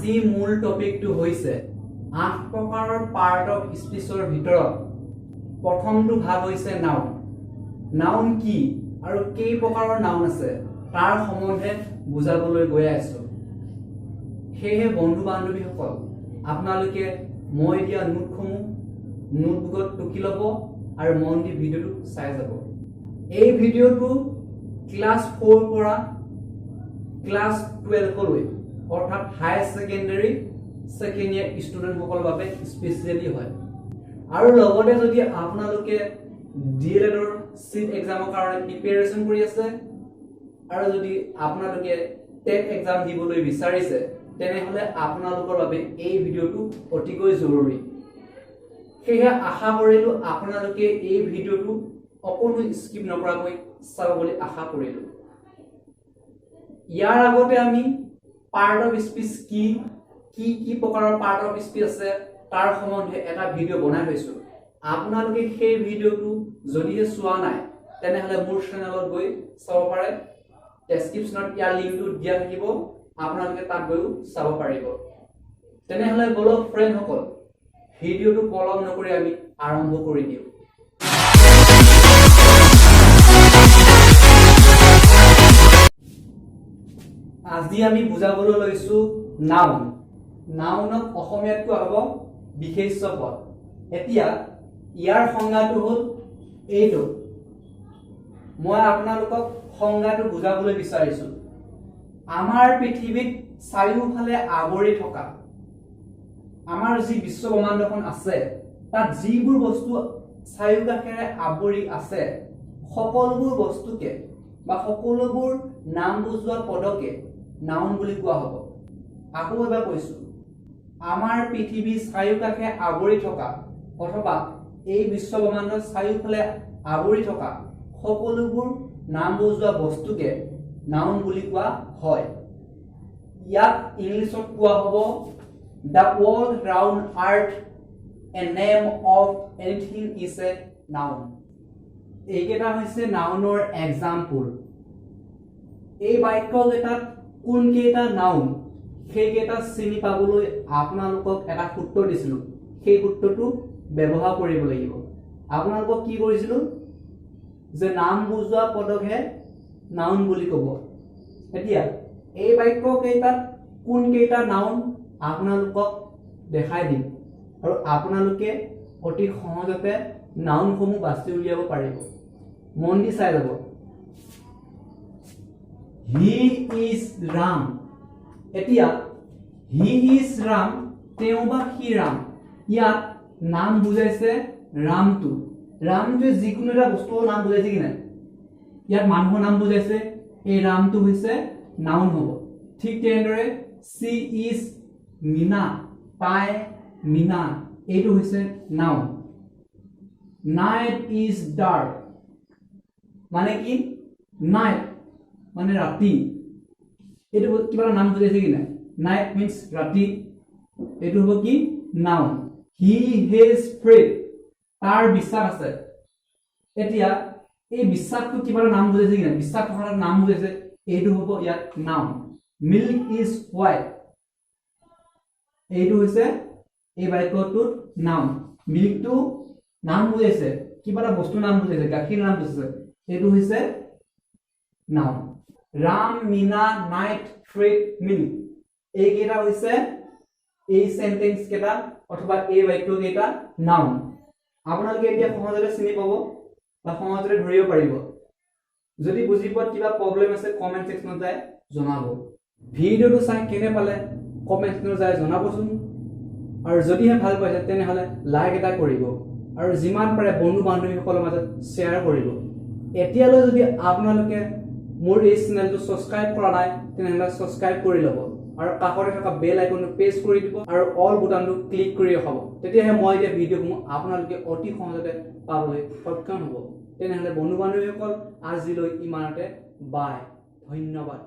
আজি মূল টপিকটো হৈছে আঠ প্ৰকাৰৰ পাৰ্ট অফ স্পীচৰ ভিতৰত প্ৰথমটো ভাগ হৈছে নাউন। নাউন কি আৰু কেই প্ৰকাৰৰ নাউন আছে, তাৰ সম্বন্ধে বুজাবলৈ গৈ আছো। সেয়েহে বন্ধু বান্ধৱীসকল, আপোনালোকে মই দিয়া নোটসমূহ নোটবুকত টুকি ল'ব আৰু মন দি ভিডিঅ'টো চাই যাব। এই ভিডিঅ'টো ক্লাছ 4 পৰা ক্লাছ 12লৈ, অৰ্থাৎ হায়াৰ ছেকেণ্ডেৰী ছেকেণ্ড ইয়েৰ ষ্টুডেণ্টসকলৰ বাবে স্পেচিয়েলি হয়। আৰু লগতে যদি আপোনালোকে ডি এল এডৰ চিট এক্সামৰ কাৰণে প্ৰিপেৰেশ্যন কৰি আছে আৰু যদি আপোনালোকে টেট এক্সাম দিবলৈ বিচাৰিছে, তেনেহ'লে আপোনালোকৰ বাবে এই ভিডিঅ'টো অতিকৈ জৰুৰী। সেয়েহে আশা কৰিলোঁ, আপোনালোকে এই ভিডিঅ'টো অকণো স্কিপ নকৰাকৈ চাব বুলি আশা কৰিলোঁ। ইয়াৰ আগতে আমি পাৰ্ট অফ স্পীচ কি কি, কি প্ৰকাৰৰ পাৰ্ট অফ স্পীচ আছে, তাৰ সম্বন্ধে এটা ভিডিঅ' বনাই থৈছোঁ। আপোনালোকে সেই ভিডিঅ'টো যদিহে চোৱা নাই, তেনেহ'লে মোৰ চেনেলত গৈ চাব পাৰে। ডেছক্ৰিপশ্যনত ইয়াৰ লিংকটো দিয়া থাকিব, আপোনালোকে তাত গৈও চাব পাৰিব। তেনেহ'লে বলক ফ্ৰেণ্ডসকল, ভিডিঅ'টো পলম নকৰি আমি আৰম্ভ কৰি দিওঁ। আজি আমি বুজাবলৈ লৈছো নাউন। নাউনক অসমীয়াত কোৱা হ'ব বিশেষ্য পদ। এতিয়া ইয়াৰ সংজ্ঞাটো হ'ল এইটো। মই আপোনালোকক সংজ্ঞাটো বুজাবলৈ বিচাৰিছো। আমাৰ পৃথিৱীত চাৰিওফালে আৱৰি থকা আমাৰ যি বিশ্ব ব্ৰহ্মাণ্ডখন আছে, তাত যিবোৰ বস্তু চাৰিওকাষেৰে আৱৰি আছে, সকলোবোৰ বস্তুকে বা সকলোবোৰ নাম বুজোৱা পদকে নাউন বুলি কোৱা হ'ব। আকৌ এবাৰ কৈছো, আমাৰ পৃথিৱী চাৰিওকাষে আৱৰি থকা অথবা এই বিশ্ব ব্ৰহ্মাণ্ডৰ চাৰিওফালে আৱৰি থকা সকলোবোৰ নাম বুজোৱা বস্তুকে নাউন বুলি কোৱা হয়। ইয়াক ইংলিছত কোৱা হ'ব, "The world round earth, a name of anything is a noun." এইকেইটা হৈছে নাউনৰ এক্সাম্পল। এই বাক্যকেইটাত কোনকেইটা নাউন, সেইকেইটা চিনি পাবলৈ আপোনালোকক এটা সূত্ৰ দিছিলোঁ। সেই সূত্ৰটো ব্যৱহাৰ কৰিব লাগিব। আপোনালোকক কি কৰিছিলোঁ যে নাম বুজোৱা পদকহে নাউন বুলি ক'ব। এতিয়া এই বাক্যকেইটাত কোনকেইটা নাউন আপোনালোকক দেখাই দিম আৰু আপোনালোকে অতি সহজতে নাউনসমূহ বাছি উলিয়াব পাৰিব। মন দি চাই যাব। "He is Ram." এতিয়া "He is Ram", তেওঁ বা সি ৰাম। ইয়াত নাম বুজাইছে ৰামটো। ৰামটোৱে যিকোনো এটা বস্তুৰ নাম বুজাইছে কি নাই? ইয়াত মানুহৰ নাম বুজাইছে। এই ৰামটো হৈছে নাউন হ'ব। ঠিক তেনেদৰে "She is Meena", তাই মীনা, এইটো হৈছে নাউন। "Night is dark" মানে কি? নাইট মানে ৰাতি। এইটো কিবা এটা নাম বুজাইছে কি নাই? নাইট মিনছ ৰাতি। এইটো হ'ব কি? নাউন। "He has faith", তাৰ বিশ্বাস আছে। এতিয়া এই বিশ্বাসটো কিবা এটা নাম বুজাইছে কি নাই? বিশ্বাস থকা এটা নাম বুজাইছে। এইটো হ'ব ইয়াত নাউন। "Milk is white", এইটো হৈছে এই বাক্যটোত নাউন। মিল্কটো নাম বুজাইছে, কিবা এটা বস্তুৰ নাম বুজাইছে, গাখীৰ নাম বুজাইছে। এইটো হৈছে noun. Ram, Meena, night, faith, milk, এইকেইটা হৈছে, এই চেণ্টেন্স কেইটা অথবা এই বাক্যকেইটা নাউন। আপোনালোকে এতিয়া সহজতে চিনি পাব বা সহজতে ধৰিব পাৰিব। যদি বুজি পোৱাত কিবা প্ৰব্লেম আছে, কমেণ্ট ছেকশ্যনত যাই জনাব। ভিডিঅ'টো চাই কেনে পালে, কমেণ্ট ছেকশ্যনত যাই জনাবচোন। আৰু যদিহে ভাল পাইছে, তেনেহ'লে লাইক এটা কৰিব আৰু যিমান পাৰে বন্ধু বান্ধৱীসকলৰ মাজত শ্বেয়াৰ কৰিব। এতিয়ালৈ যদি আপোনালোকে মোৰ এই চেনেলটো ছাবস্ক্ৰাইব কৰা নাই, তেনেহ'লে ছাবস্ক্ৰাইব কৰি ল'ব আৰু কাষতে থকা বেল আইকনটো প্ৰেছ কৰি দিব আৰু অল বুটামটো ক্লিক কৰি ৰখাব। তেতিয়াহে মই দিয়া ভিডিঅ'সমূহ আপোনালোকে অতি সহজতে পাবলৈ সক্ষম হ'ব। তেনেহ'লে বন্ধু বান্ধৱীসকল, আজিলৈ ইমানতে, বাই, ধন্যবাদ।